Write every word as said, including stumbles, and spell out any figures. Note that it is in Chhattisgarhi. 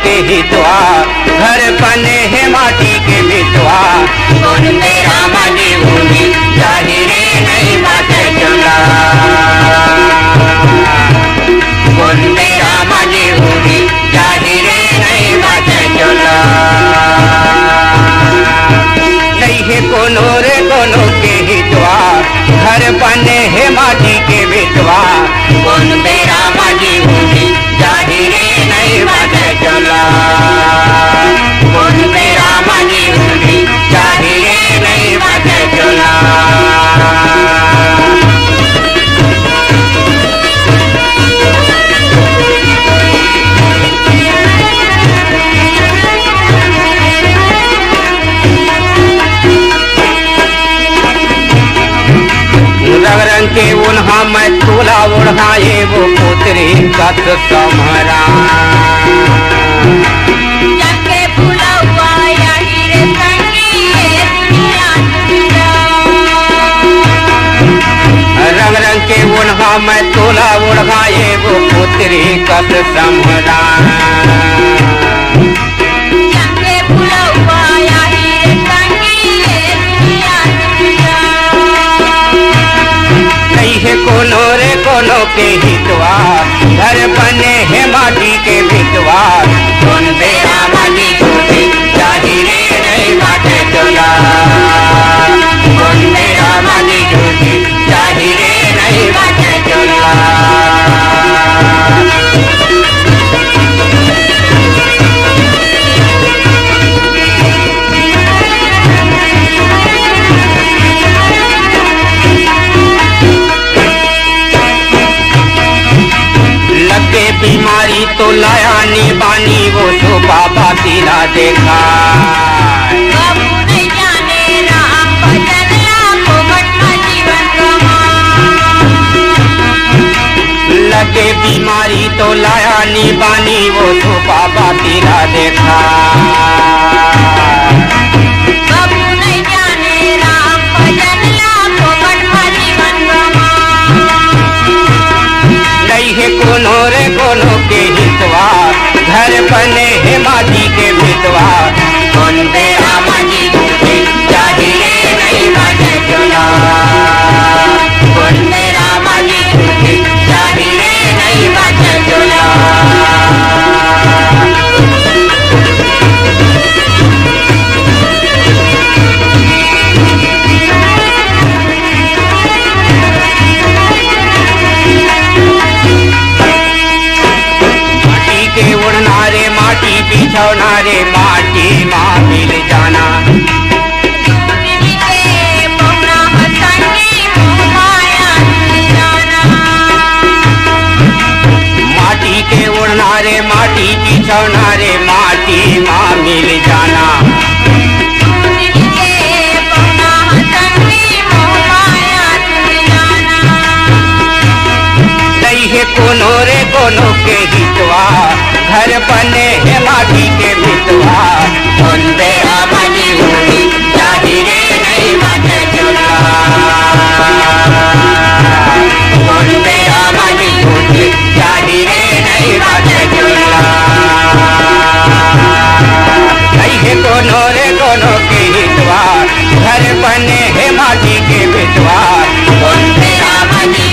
के हितवा, घर बने हे माटी के मितवा। कोन बेरा मा जीहूँ जी, जाही रे नइ बाचय चोला। कोन बेरा मा जीहूँ जी, जाही रे नइ बाचय चोला। नइ हे कोनो रे कोनो के हितवा, घर बने हे माटी के मितवा। कोन बेरा मा जीहूँ जी, जाही रे नइ बाचय चोला। कोन बेरा मा जीहूँ जी, जाही रे नइ बाचय चोला। रंग रंग के ओन्हा मैं तोला ओढ़ाए, वो पुतरी कस समहरा। जग के फुलौआ आही रे संगी, ये दुनिया दुनिया। रंग रंग के ओन्हा मैं तोला ओढ़ाए, वो पुतरी कस समहरा। जग के फुलौआ आही रे संगी, ये दुनिया दुनिया। नइ हे कोनो रे कोनो के हितवा, घर बने हे माटी के मितवा। कोन बेरा मा जीहूँ जी, जाही रे नइ बाचय चोला। कोन बेरा मा जीहूँ जी, जाही रे नइ बाचय चोला। लगे बीमारी तोला आनी बानी, वो तो बाबा तिला देखा। कभू नइ जाने राम भजन ला, फोकट मा जीवन गवा। लगे बीमारी तोला आनी बानी, वो तो बाबा तिला देखा। कभू नइ जाने राम भजन ला, फोकट मा जीवन गवा। नइ हे कोनो रे कोनो के हितवा, घर बने हे माटी के मितवा। कोन बेरा मा जीहूँ जी, जाही रे नइ बाचय चोला। कोन बेरा मा जीहूँ जी, जाही रे नइ बाचय चोला। माटी के ओढ़ना रे माटी बिछौना रे, माटी मा मिल जाना। दूध के पौना ह संगी, मोह माया जाना। माटी के ओढ़ना रे माटी बिछौना रे, माटी मा मिल जाना। दूध के पौना ह संगी, मोह माया जाना। नइ हे कोनो रे कोनो के हितवा, घर बने हे माटी के मितवा। कोन बेरा मा जीहूँ जी, जाही रे नइ बाचय चोला। कोन बेरा मा जीहूँ जी, जाही रे नइ बाचय चोला। नइ हे कोनो रे कोनो के हितवा, घर बने हे माटी के मितवा। कोन बेरा मा जीहूँ